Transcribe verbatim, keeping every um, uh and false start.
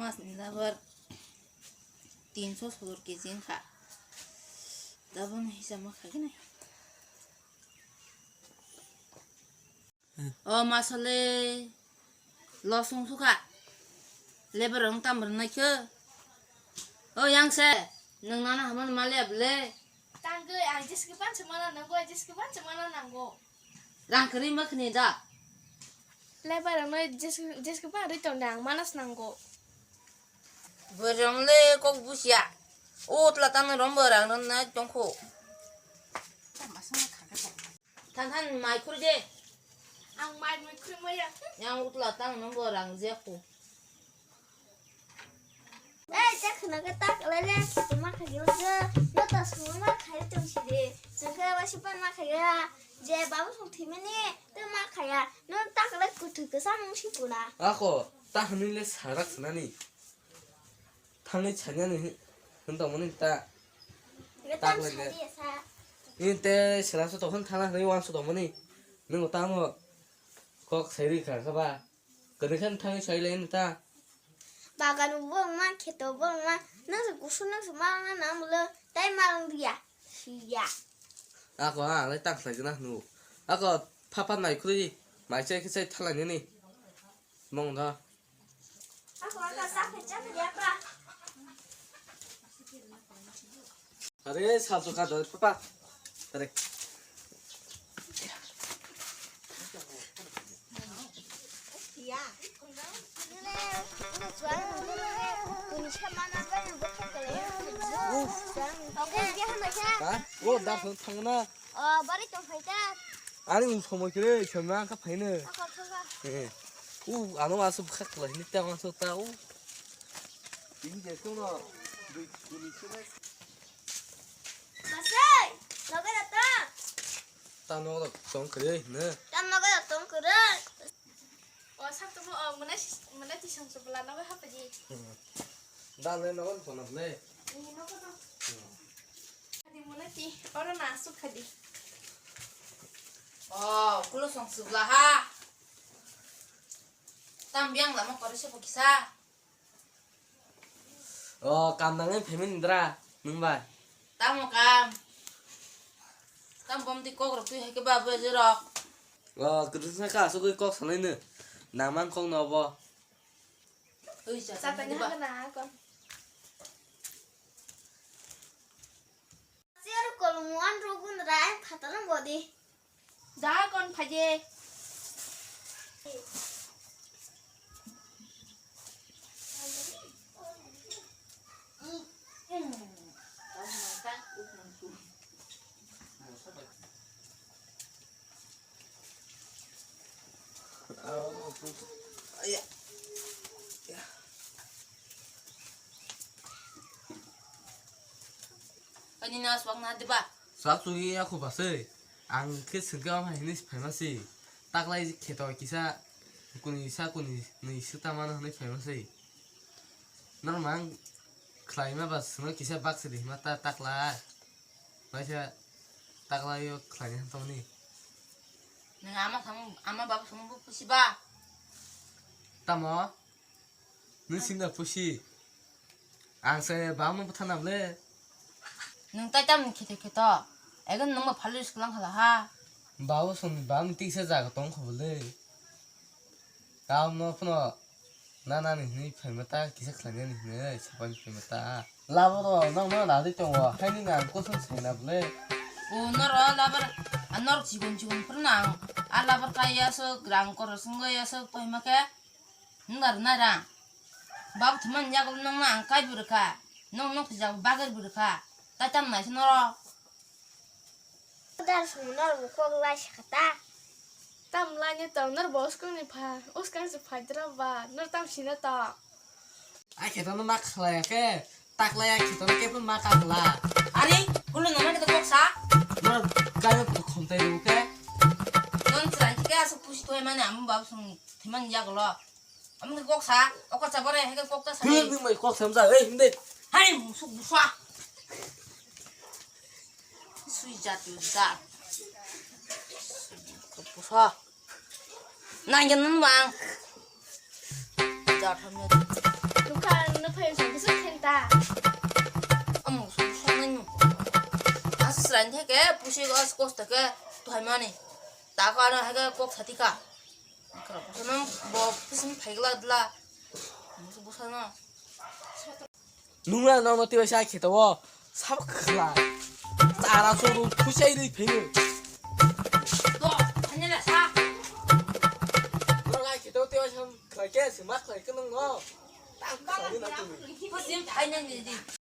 Mas ni labar tinso sodor keji wngkha. Tabuk no hisa ma khaikhe nai. O masole losong sukha. Lebar rong tam rwnai khe. O yang se, nwng nana hamani mali able. Tangwi ang jeske pan se mana nango, jeske pan se mana nango. Rang kwrwi ma khni da. Lebar rok no jeske, jeske pan rwi tong da, ang manas nango. Borong le kok busia. O tla tang rom bo rang rang na tongkho. Than than mai khur je. Ang mai mai khur maya. Yang utla tang nang bo rang je khu. Eh, tak na ka tak le le, ma kha yo je. Lo ta su ma kha yo tong si de. Sangka wa si pan ma kha ya. Je babu song thimani, te ma kha ya. No tak le kutu ka sa mung si puna. Ako, ta hanu le sarak sanani. Thangwi chanya ni hin tongmani ta. Ega tak tang lai de. Sadi asa. Ini te sera so tokon thana hwnwi wan so tongmani. Nung tamo kok sairi kha kha ba. Kwrwi khan thangwi sai lai ta. Bagan bo ma kheto bo ma. Nang se kusu nang se ma na na mulo. Tai ma lang dia. Siya. Ako ha lai tak sai gna nu. Ako papa nai khuri. Mai chai khe chai thalai ni. Mong da. Are, salsu ka doi, papa. Are. Ha? O, dar thang na. O, bari tong phai ta. Ani u somoi kre, somoi ang ka phaino. Ako thang ka. Eh. U, ano asu bwkha kwlai ni ta asu ta u. Ini je sung no. Dui, dui ni sung. Masai, nogo da ta. Ta nogo da tong kre ne. Ta nogo da tong kre. O, sak tu mo, o, mane, mane ti sang su bela nogo ha paji. Hmm. Da le nogo ko na le. Ini nogo da. Hmm. Khadi muna ti, oro na asuk khadi. O, kulo song subla ha. Tam biang lama kore se pokisa. O, kam nangai phaimani dra, nung bai. Tamo kam. Tam bom ti kok rok twi hai ke ba bwe je rok. O, kwrwngsa ka asugwi kok sanai no. Nangmang kok no bo. Ui, cha, cha, cha, tani ba. Hagana kon. Sir kolom wan rogun rai phatar bodi. Da kon phaje. Ani na swak na diba? Swak sugwi ya khu baswi. Ang khe swngkhe omo hai hinwi phaima si. Taklai kheto kisa kuni sa kuni nwi swk tama no hinwi phaima si. Norok mang khlaima ba swngno kisa bak sidi hima ta takla. Waisa takla yo khlaina tongni. Nang ama samung, ama baba samung bu pusi ba. Tamo? Nung sinda pusi. Ang se bamno bwtha nam le. Nung tai tam kheto kheto. Egon nung ma phalu sklang khala ha. Babu song bam tiksa jaga tong kho le. Kam no phno. Na, na, ni, ni, phaima ta, kisa khlaina ni, ni, sapan phaima ta. Labo ro, nang no, na, di tongo, hai ni, nang, kosong saina, ble. O, noro, labar, a, nor, chikon, chikon, phuru nang, a, labar, kai, ya, so, rang, koro, sunggo, ya, so, phaima khe, nung, dar, na, rang. Bab, thuman, ya, nang, nang, kai, buru, kha, nong, nong, tijak, bagar, buru, kha, ta, tam, nai, so, noro. Dar song nor bo kok lai sa kha ta. Tam lai ni tong nor bo uskang ni pha, uskang se phai dra ba, nor tam sina ta. Ai khe to no ma khlai ya khe, tak lai ya khe to no khe ma ka la. Ari, kulo no ma khe to kok sa? Nor kai no to khom tai ru khe. Non chrai khe asu pusi thoi mane amu bab song ni, thiman ya golo. Amni kok sa, okor sa bore, heke kok ta sa. Hei, ni mai kok sam sa, hei, hindi. Hai, musuk busa. Sui jat, jat. Busa. Nang jan nun bang. Jat hamya. Duka Si os kos ta ke tuhai mani. Ta ka na ha ke kok sati ka. Kara bosano bo pisin phai gla dla. Bosano. Nungna no no tiwa sa kheta wo. Sab khla. Tara so ru khusai ri phai. To, hanya na sa. Nungna kheta wo tiwa sa khla ke se ma khla ke nung no. Tang khla ri na tu. Pisin phai na ni di.